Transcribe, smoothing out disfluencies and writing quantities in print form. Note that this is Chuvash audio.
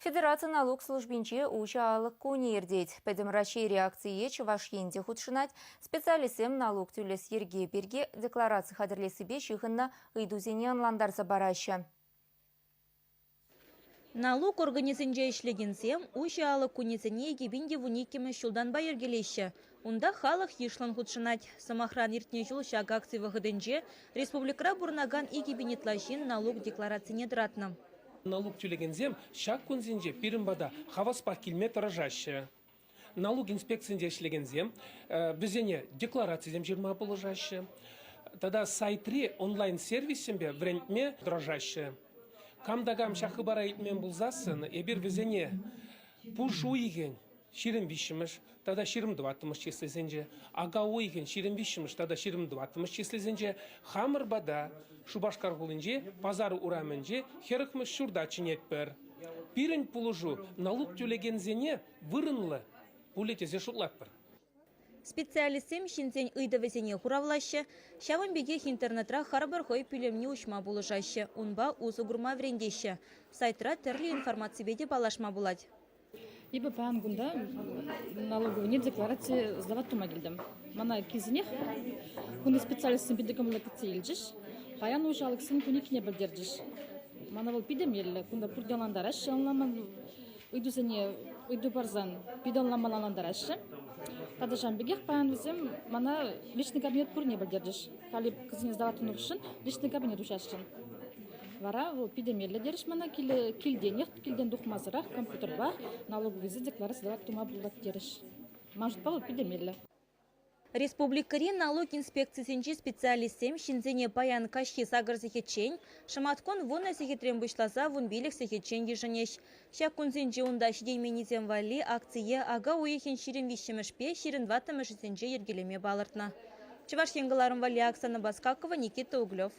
Федераци налук службинче уҫӑ алӑк кунӗ иртет. Пӗтӗм Раҫҫейри акцие Чӑваш Ен те хутшӑнать. Специалистсем налук тӳлес йӗрке пирки деклараци хатӗрлессипе ҫыхӑннӑ ыйтусене ӑнлантарса параҫҫӗ. Налук органӗсенче ӗҫлекенсем уҫӑ алӑк кунӗсене 2012-мӗш ҫултанпа йӗркелеҫҫӗ. Унта халӑх йышлӑн хутшӑнать. Сӑмахран, иртнӗ ҫул ҫак акци вӑхӑтӗнче республикӑра пурӑнакан 2000 ытла ҫын налук декларацине тӑратнӑ. Налук тӳлекенсем ҫак кунсенче пирӗн пата хаваспах килме тӑрӑшаҫҫӗ. Налук инспекцийӗнче ӗҫлекенсем вӗсене декларацисем ҫырма пулӑшаҫҫӗ тата сайтри онлайн-сервиссемпе вӗрентме тӑрӑшаҫҫӗ. Кам та кам ҫак хыпара илтмен пулсассӑн эпир вӗсене пуш уйӑхӗн 23-мӗш тата 24-мӗш числисенче, ака уйӑхӗн 23-мӗш тата 24-мӗш числисенче хамӑр пата Шупашкар хулинчи Пасар урамӗнчи 40-мӗш ҫурта чӗнетпӗр. Пирӗн пулӑшу налук тӳлекенсене вырӑнлӑ пулӗ тесе шутлатпӑр. Специалистсем ҫынсен ыйтӑвӗсене хуравлаҫҫӗ, ҫавӑн пекех интернетра харпӑр хӑй пӳлӗмне уҫма пулӑшаҫҫӗ, унпа усӑ курма вӗрентеҫҫӗ. Сайтра тӗрлӗ информаципе те паллашма пулать. Эпӗ паян кунта налоговӑйне деклараци сдавать тума килтӗм. Мана килсенех кунти специалистсем питӗ кӑмӑллӑ кӗтсе илчӗҫ. Паян уҫӑ алӑксен куникне пӗлтерчӗҫ. Мана вӑл питӗ меллӗ. Кунта пурте ӑнлантараҫҫӗ, ӑнланман ыйтусене ыйту парсан питӗ ӑнланмалла ӑнлантараҫҫӗ. Тата ҫавӑн пекех паян вӗсем мана личный кабинет пурне пӗлтерчӗҫ. Халӗ кӗсене сдавать тунӑ хыҫҫӑн личный кабинет уҫасшӑн. Вара вӑл питӗ меллӗ терӗҫ мана килтенех, килтен тухмасӑрах компьютерпа налоговыйсем деклараци тума пулать терӗҫ. Ман шутпа вӑл питӗ меллӗ. Республикӑри налук инспекцисенчи специалистсем ҫынсене паян каҫхи сакӑр сехетчен, шӑматкун вунӑ сехетрен пуҫласа вунпилӗк сехетчен йышӑнӗҫ. Ҫак кунсенче унта ҫитейменнисем валли акцие ака уйӑхӗн 23-мӗшпе 24-мӗшӗсенче йӗркелеме палӑртнӑ. Чӑваш Ен кӑларӑм валли Оксана Баскакова, Никита Углев.